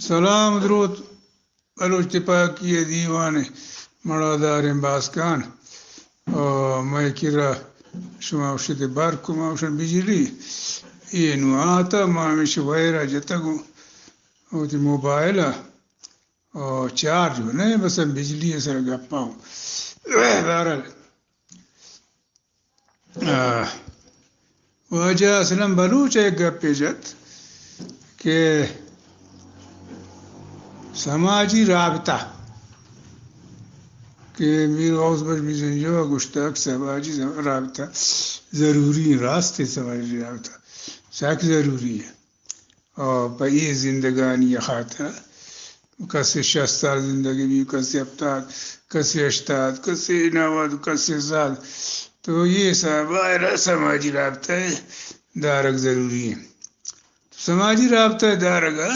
سلام دروت، بلوچ تپاکی ءِ دیوان ءِ مڑاداریں باسکان۔ آ، مئے کرا شما گوشت برق، ما گوشن بجلی۔ اے نوں آتا، ما ہمیش وائر ءَ جتگ اوں وتی موبائل ءَ۔ آ، چارج نہ، بس ہم بجلی ءِ سر ءَ گپاں۔ بہرحال، آ، واجہ اسلم بلوچ ءَ یک گپے جت کہ سماجی رابطہ، کہ میر غوث بخش بزنجو ءَ گوشتگ، سماجی رابطہ ضروری، راست اِنت، سماجی رابطہ سک ضروری اِنت۔ آ، پہ اے زندگانی ءِ خاطر کسے شست سال زندگی بی، کسے ہپتاد، کسے ہشتاد، کسے نود، کسے سد۔ تو اے سا-، باہر سماجی رابطہ دارگ ضروری اِنت۔ تو سماجی رابطہ دارگ ءَ،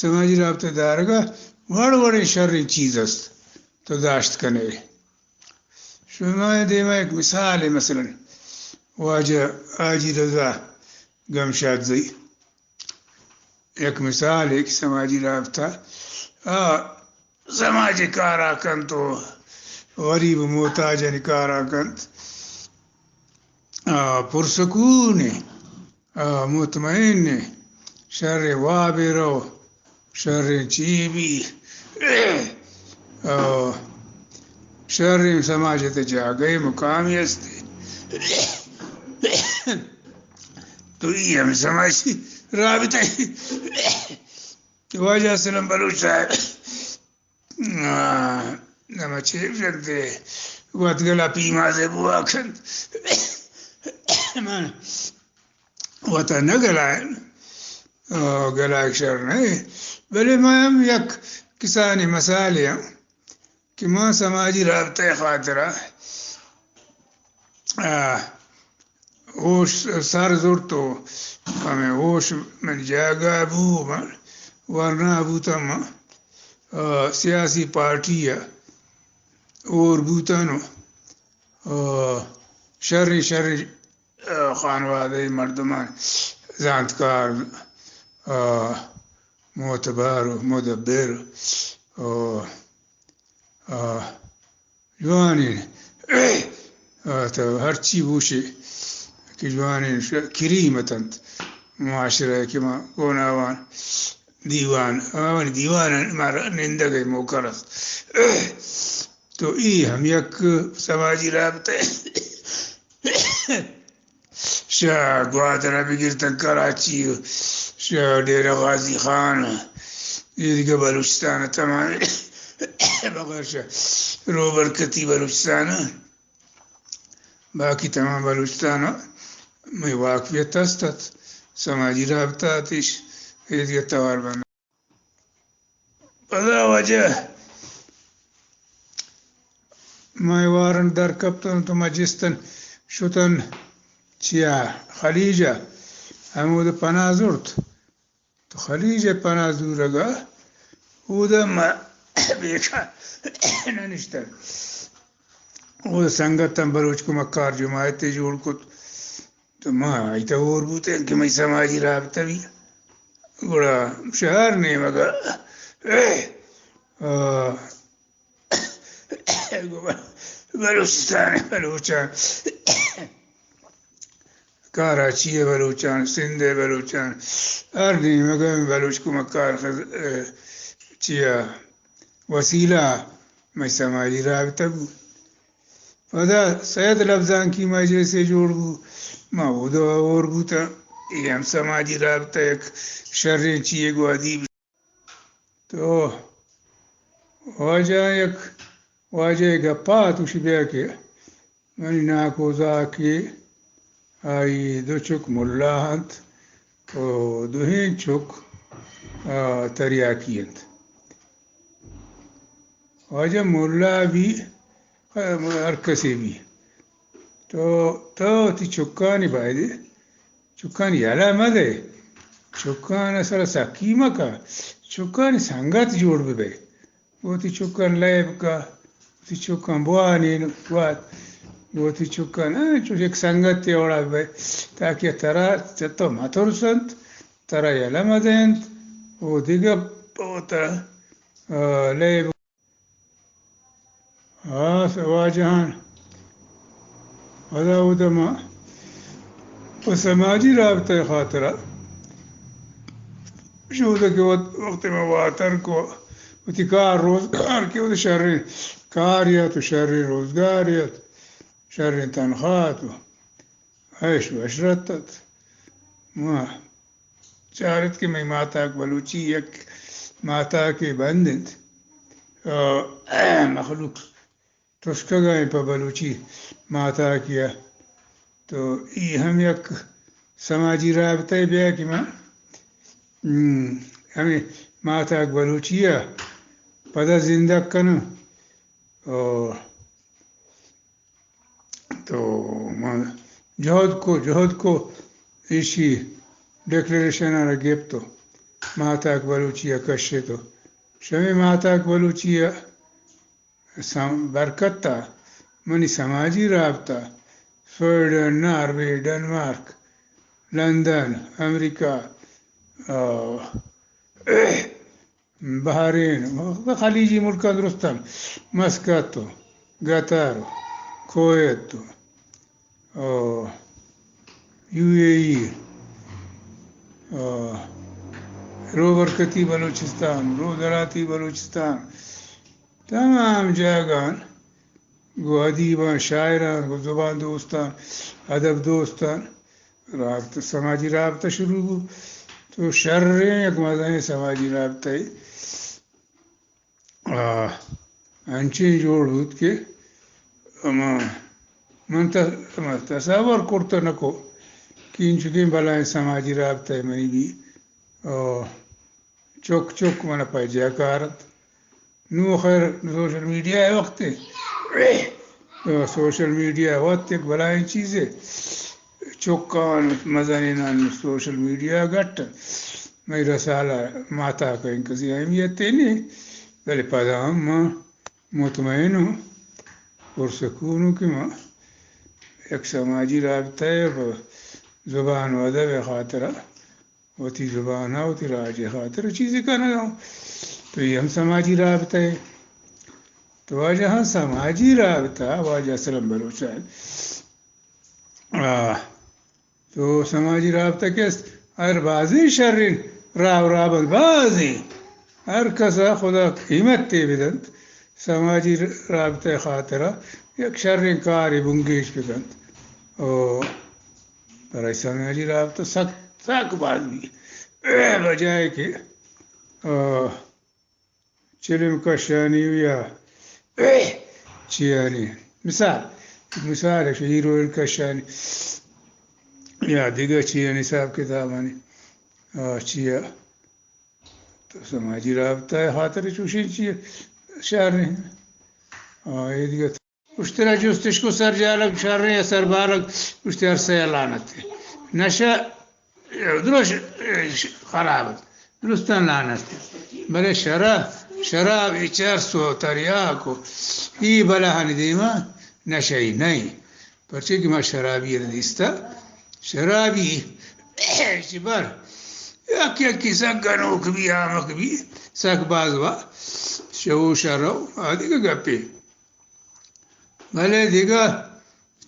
سماجی رابطہ دارگ ءَ وڑ وڑیں شریں چیز است، تو داشت کنے۔ شما دیما یک مثالے، مثلاً واجہ حاجی رضا گمشادزئی، یک مثالے کہ سماجی رابطہ، آ، سماجی کارا کنت و غریب و محتاجانی کارا کنت۔ آ، پرسکون، آ، مطمئن، شر واب رو، شریں چی بی، آ، شریں سماج ءِ تہ جاگہے مقامی است۔ تو اے ہم سماجی رابطہ، واجہ اسلم بلوچ صاحب، آ، نما چے گوشنت، وت گلا پیمازے بوا کنت۔ من وتا نہ گلائن، آ، گلائک شر نہ، بلے من ہم یک کسانیں مثالے آں کہ من سماجی رابطہ ءِ خاطرا، آ، ہوش سر زرت و ہمے ہوش من جاگہ بو، من ورنا بوتم، آ، سیاسی پارٹی ءَ ہور بوتن و، آ، شریں شریں، آ، خانوادہ ءِ مردمان، زانتکار، آ، معتبر و مدبر، آ، آ، جوانیں، آ، تو ہرچی بوشے کہ جوانیں ش-، کریم اتنت معاشرہ ءَ کہ ما گوناوان دیوان، آوانی دیوان مارا نندگ ءِ موقع رست۔ تو اے ہم یک سماجی رابطہ شہ گوادر ءَ بگر تاں کراچی، شہ ڈیرہ غازی خان، اے دگہ بلوچستان ءِ تمام، بغیر شہ روبرکتی بلوچستان ءَ، باقی تمام بلوچستان ءَ مئے واقفیت است ات، سماجی رابطہ اتش، اے دگہ توار بند۔ پدا واجہ مئے وارن در کپتن تو ما جستن شتن چیا خلیج ءَ، ہمود پناہ زرت۔ تو خلیج ءَ پناہ زورگ ءَ، اود ما بیکار نہ نشتگ۔ اود سنگتاں بلوچ کمک کار جماعتے جوڑ کت۔ تو ما ایتا ہور بوتیں کہ مئی سماجی رابطہ بی۔ گڑا شہر نیمگا، آ، بلوچستان بلوچان، کراچی بلوچان، سندھ بلوچان، ہر نیمگا بلوچ کمک کار خز-، چیا وسیلہ مئی سماجی رابطہ بو۔ پدا سید لبزانکی مجلسے جوڑ بو، ما اودا ہور بوتاں۔ اے ہم سماجی رابطہ یک شریں چیئے گوں ادیب۔ تو واجہ یک واجہ گپا توشی بیا کہ منی ناکو زاکے آئی دو چک ملا انت و دوہیں چک، آ، تریاکی انت۔ واجہ ملا بی، ہر کسے بی، تو، تو وتی چکانی بایدے، چکانی یلہ مدے، چکان سرا سکی مکا، چکانی سنگت جوڑ ببے۔ وتی چکان لیب کا، وتی چکان بوانین وات، وتی چکان، آ، چوش یک سنگتے وڑا ببے، تاکہ ترا چہ تو مترسنت، ترا یلہ مدینت۔ او دگہ پہ وتا، آ، لیب۔ ہاں، واجہان، پدا اودا ما پہ سماجی رابطہ ءِ خاطرا شودہ کہ وت-، وقت ما واتر کو، وتی کار روزگار کہ وت شریں کار یات و شریں روزگار یات، شریں تنخواہ ات و عیش و عشرت ات۔ ما چارت کہ مئے ماتاک بلوچی یک ماتاکے بند انت۔ آ، مخلوق ترسکگا ایں پہ بلوچی ماتاکیا۔ تو ای ہم یک سماجی رابطہ بیا کہ ما، ہم، ہمیں ماتاک بلوچیا پدا زندگ کناں۔ او تو من جہد کو، جہد کو، ایشی ڈکلیریشن ءَ را گپت و ماتاک بلوچی ءَ کشت و شمے ماتاک بلوچی ءَ سم-، برکت ءَ منی سماجی رابطہ سویڈن، ناروے، ڈنمارک، لندن، امریکہ، آ، بحرین، خلیجی ملکاں درستاں، مسقط و قطر و کویت و، آ، یو اے ای، آ، روبرکتی بلوچستان، رودراتی بلوچستان، تمام جاگہاں گوں ادیباں، شاعراں، گوں زبان دوستاں، ادب دوستاں رابطہ، سماجی رابطہ شروع بوت۔ تو شریں یک مزنیں سماجی رابطہ ءَ، آ، انچیں جوڑ بوت کہ ہما من ت-، ہما تصور کرتہ نہ کو کہ انچکیں بلائیں سماجی رابطہ منی بی۔ آ، چک چک من پجا کارت۔ نوں خیر سوشل میڈیا ءِ وقت انت۔ سوشل میڈیا وت یک بلائیں چیزے۔ چکاں مزنیناں سوشل میڈیا گٹ انت۔ مئے رسالہ ماتا کہیں کسی اہمیت نی، بلے پدا ہم ما مطمئن ہوں، پرسکون ہوں کہ ما یک سماجی رابطہ ءَ پہ زبان و ادب ءِ خاطرا وتی زبان ءَ وتی راج ءِ خاطر چیزے کنگ ءَ اوں۔ تو اے ہم سماجی رابطہ ءَ۔ تو واجہ ہاں سماجی رابطہ، واجہ اسلم بلوچ ءَ، آ، تو سماجی رابطہ کہ است، ہر بازیں شریں راہ و رابط بازیں۔ ہر کس ءَ خدا قیمت تے بدنت۔ سماجی رابطہ ءِ خاطر ءَ یک شریں کارے بنگیج بکنت۔ او برای سماجی رابطہ سک، سک باز بی۔ بجائے کہ، آ، چلم کشانی یا چیانی۔ مثال، مثال ہے، ہیروئن کشانی یا دیگر چیانی حساب کتابانی، آ، چیا۔ تو سماجی رابطہ ءِ خاطر چوشیں چیز شر نہیں۔ آ، اے دیگہ اشترا جستش کو سر جالگ شریں یا سر بالگ، اشتر سیلانت۔ نشہ درست خراب انت، درستاں لعنت۔ بلے شرا-، شراب، اے چرس و تریاک و ای بلاہانی دیما نشئی نئیں۔ پرچے کہ ما شرابی ءَ دیستہ، شرابی چہ بر یک یکی سک گنوک بی، آمک بی، سک باز وا شو شرو، آ دگہ گپے۔ بلے دگہ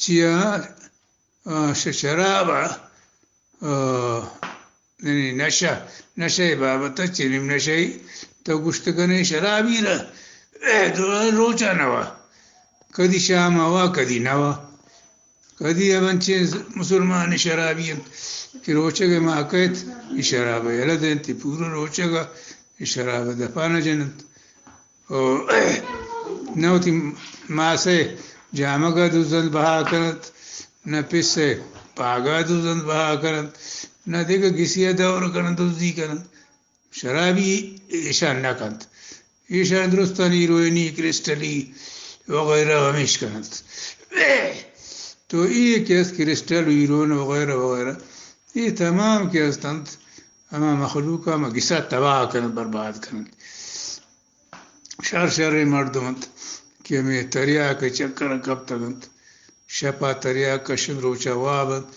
چیا، آ، ش-، شراب ءَ، آ، یعنی نشہ، نشہ ءِ بابت ءَ چنیم نشہ ای تو گوشت کنے شرابی را، اے، دو روچا نوا، کدی شام وا، کدی نوا، کدی ہم انچیں مسلمان شرابی انت کہ روچگ ءَ ما کہت، ای شراب یلہ دینت، پورا روچگ ءَ ای شراب دپا نہ جننت۔ او نہ وتی ماسے جامگا دزنت بہا کننت، نہ پسے پاگا دزنت بہا کننت، نہ دگہ گسیا دور کننت، دزی کننت۔ شرابی ایشان نہ کنت۔ ایشان درستانی ہیروئنی، کرسٹلی وغیرہ ہمیش کننت۔ تو اے کہ است کرسٹل، ہیروئن وغیرہ وغیرہ، اے تمام کہ استنت، ہما مخلوقا ہما گسا تباہ کننت، برباد کننت۔ شر شریں مردم انت کہ ہمے تریاک ءِ چکر ءَ کپتگ انت، شپ ءَ تریاک کشنت، روچ ءَ واب انت۔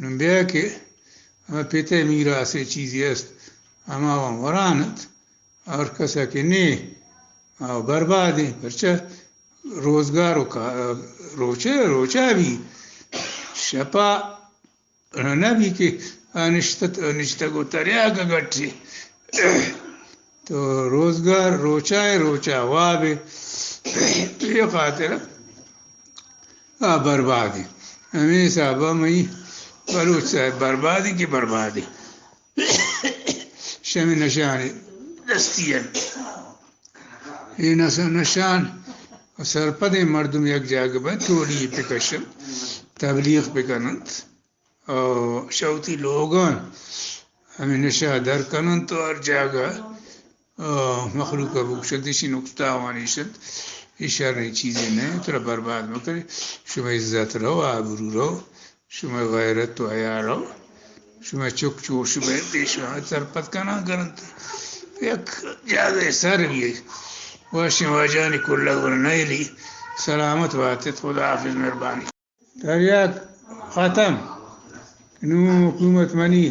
نوں بیا کہ ہمے پت ءِ میراث ءِ چیزے است، ہما وان وران انت، ہر کس ءَ کہ نے، آ برباد انت، پرچا روزگار و کا-، روچے، روچا بی، شپا نہ بی کہ آ نشتت، نشتگ و تریاک گٹی۔ تو روزگار روچا ءَ، روچا واب ءَ۔ اے خاطر آ بربادی۔ ہمے حساب ءَ مئی بلوچ صاحب بربادی کہ بربادی۔ شمی نشانی دستی انت۔ اے نس-، نشان سرپدیں مردم یک جاگہ بنت، ٹولی بکشنت، تبلیغ بکننت۔ آ، شہ وتی لوگاں ہمے نشہ در کننت و ہر جاگہ، آ، مخلوق ءَ بگوشنت، ایشی نقص تاوان ایش انت، اے شریں چیزے نہ انت، ترا برباد مکنے، شمئے عزت رو، آبرو رو، شمئے غیرت و حیا رو، شمئے چک چوش بنت، اے شما سرپد کنان کننت۔ یک جاگہ سر بی، واشیں واجہانی کلگ ور نئیلی، سلامت باتت، خدا حافظ، مہربانی۔ تریاک ختم۔ نوں حکومت منی،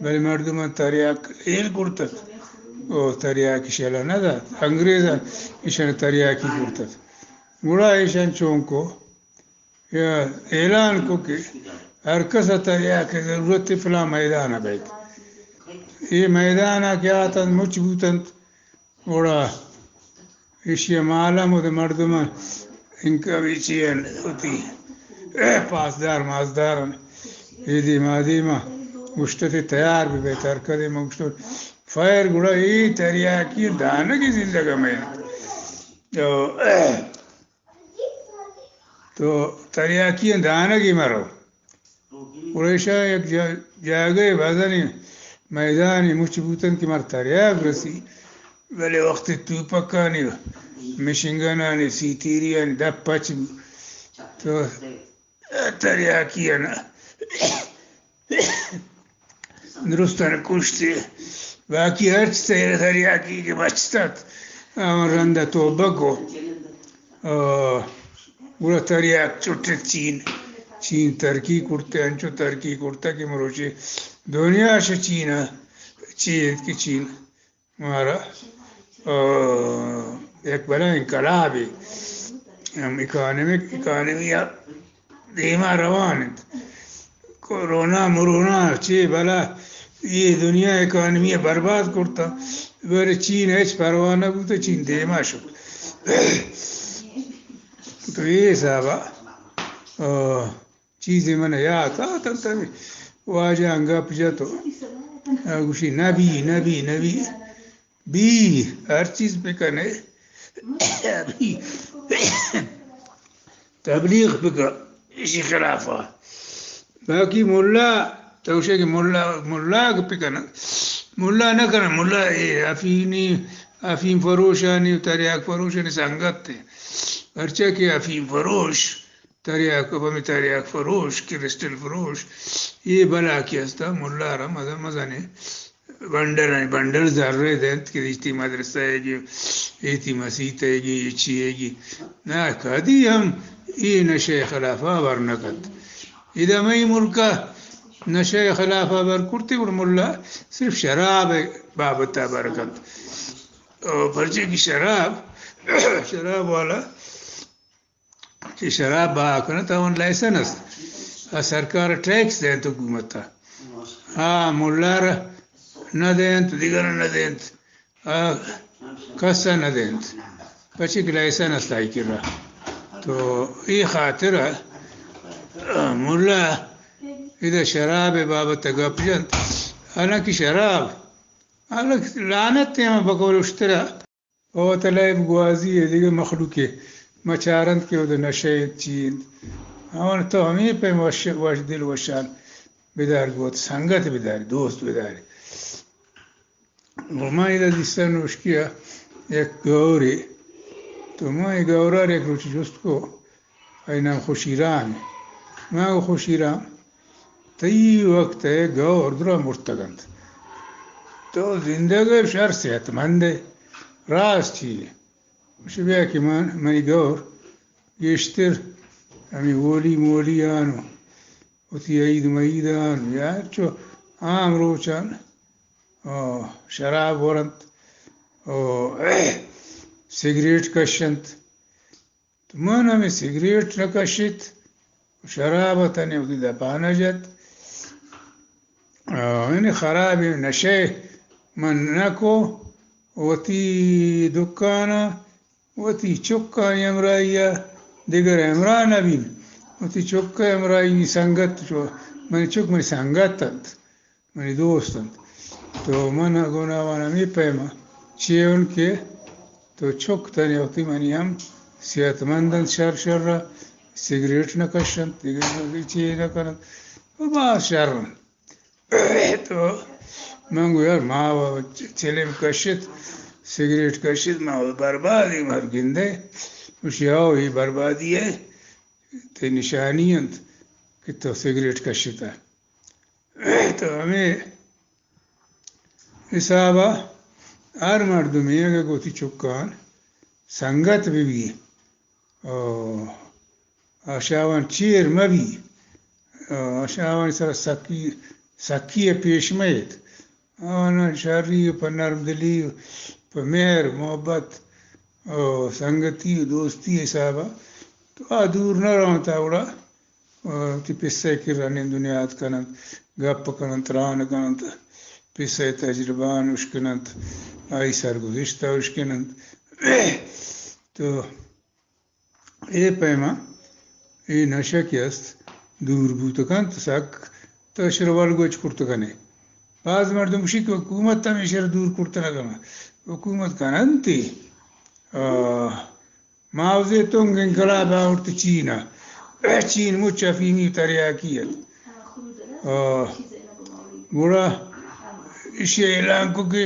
بلے مردماں تریاک ہیل کرتگ۔ او تریاک ایشاں نہ دات۔ انگریزاں ایشاں تریاکی کرتگ۔ گڑا ایشاں چون کو؟ یا اعلان کو کہ ہر کس ءَ تریاک ءِ ضرورت، فلاں میدان ءَ بیت۔ اے میدان ءَ کہ آتنت، مچ بوتنت، گڑا ایشی ءَ مال ہم وتی مردماں انکا بیچی انت، وتی پاسدار ماسدار انت، اے دیما دیما گوشتت تیار بہ بیت، ہر کدے ما گوشتت فائر، گڑا اے تریاکی دانگی زندگ ہمے انت۔ تو، تو تریاکی دانگی مرو۔ گڑا ایشاں یک جا-، جاگہے بزنیں میدانے مچ بوتنت کہ مر تریاک رسی، بلے وقت توپکانی، مشین گنانی، سی تیریانی دپ پچ بو۔ تو تریاکی نا درستان کشتے۔ باقی ہرچ تیر تریاکی کہ بچتت، آ رند توبہ کو۔ آ، گڑا تریاک چٹت چین، چین ترقی کرتے، انچو ترقی کرتا کہ مروچی دنیا شہ چین ءَ چی انت کہ چین مارا، آ، یک بلائیں انقلابے، ہم اکانومک، اکانومی ءَ دیما روان انت۔ کورونا مرونا چے بلا اے دنیا اکانومی ءَ برباد کرتا، بلے چین ہچ پرواہ نہ بوتا، چین دیما شت۔ تو اے حسابا، آ، چیزے من یات آتنت، ہمے واجہاں گپ جت و گوشی، نبی، نبی، نبی، بی، ہر چیز بکنے، بی، تبلیغ بکن، ایشی خلافا۔ باقی ملا، تو گوشے کہ ملا، ملا گپ کن، ملا نہ کن، ملا اے افینی، افیم فروشانی و تریاک فروشانی سنگت ہے۔ پرچہ کہ افیم فروش، تریاک، پمے تریاک فروش، کرسٹل فروش، اے بلاکی ہستا، ملا را مزن مزنے بنڈل، بنڈل زرے دنت کہ ایشی مدرسہ ئیگی، ایشی مسیت ئیگی، ایشی ئیگی۔ نہ، کدی ہم اے نشہ خلافا ہبر نہ کنت۔ ادا مئی ملکا نشہ خلافا ہبر کرتے، گڑا ملا صرف شراب بابت ہبر کنت۔ او پرچے کہ شراب، شراب والا کہ شراب بہا کنت، آوان لائسن است۔ آ سرکار ٹیکس دینت حکومت ء۔ آ ملا را نہ دینت، دیگر نہ دینت۔ آ کس ء نہ دینت۔ پچے کہ لائسن است آئی کرا۔ تو اے خاطر ء ملا ادا شراب ء بابت ء گپ جنت۔ حالانکہ شراب، حالانکہ لعنت ء ہم بقول اشترا او تلائب گوازی ء دگہ مخلوقے ما چارنت کہ اود نشہ انت، چی انت۔ آوان تو ہمے پیم وش، وش دل وشان بدار، گوں وت سنگت بدار، دوست بدار۔ گوں ما ادا دیستہ نوشکی ء یک گورے، تو ما اے گورار یک روچے جست کو، آئی نام خوشی رام۔ ما گو خوشی رام، تئی وقت ء گور درا مرتگ انت۔ تو زندگ ء شر صحت مند ء۔ راست چی؟ گوشی بیا کہ من، منی گور گیشتر ہمے ہولی مولی آن و وتی عید مئید آن یا چو عام روچان آ، شراب ورنت، آ، سگریٹ کشنت۔ تو من ہمے سگریٹ نہ کشت، شراب ء تنے وتی دپا نہ جت۔ آ، یعنی خرابیں نشے من نہ کو، وتی دکان ء وتی چکانی ہمراہی ء دگر ہمراہ نہ بین۔ وتی چک ء ہمراہی، منی سنگت، چو منی چک منی سنگت انت، منی دوست انت۔ تو من گون آوان ہمے پیم ء چیون کہ تو چک تنے وتی منی ہم صحت مند انت، شر شر ء سگریٹ نہ کش انت، دگہ چی نہ کن انت، و باز شر انت۔ تو من گو یار، ما و چلم کشت، سگریٹ کشت، ما و بربادی مر گندے۔ گوشی، ہو، ای بربادی ء تئی نشانی انت کہ تو سگریٹ کشتہ۔ تو ہمے حساب ء ہر مردمے اگہ گوں وتی چکان سنگت بہ بی، او آشاوان چیر مہ بی، او آشاوان سرا سکی، سکی ء پیش مہ ایت۔ آوان شری پہ نرم دلی، پہ مہر محبت، او سنگتی و دوستی حساب ء تو آ دور نہ رونت، آ گڑا وتی پسہ ء کرا نند و نیاد کن انت، گپ کن انت، تران کن انت، پسہ ء تجربہان اشکن انت، آئی سرگزشت ء اشکن انت۔ تو اے پیما اے نشہ کہ است، دور بوت کنت سک، تو اشرا ولگوج کرت کنے۔ باز مردم گوشی کہ حکومت ہم اشرا دور کرت نہ کنت۔ حکومت کن انت۔ آ، ماؤ زے تنگ انقلاب آورت چین ء۔ چین مچ افیمی تریاکی ات۔ آ، گڑا ایشی اعلان کو کہ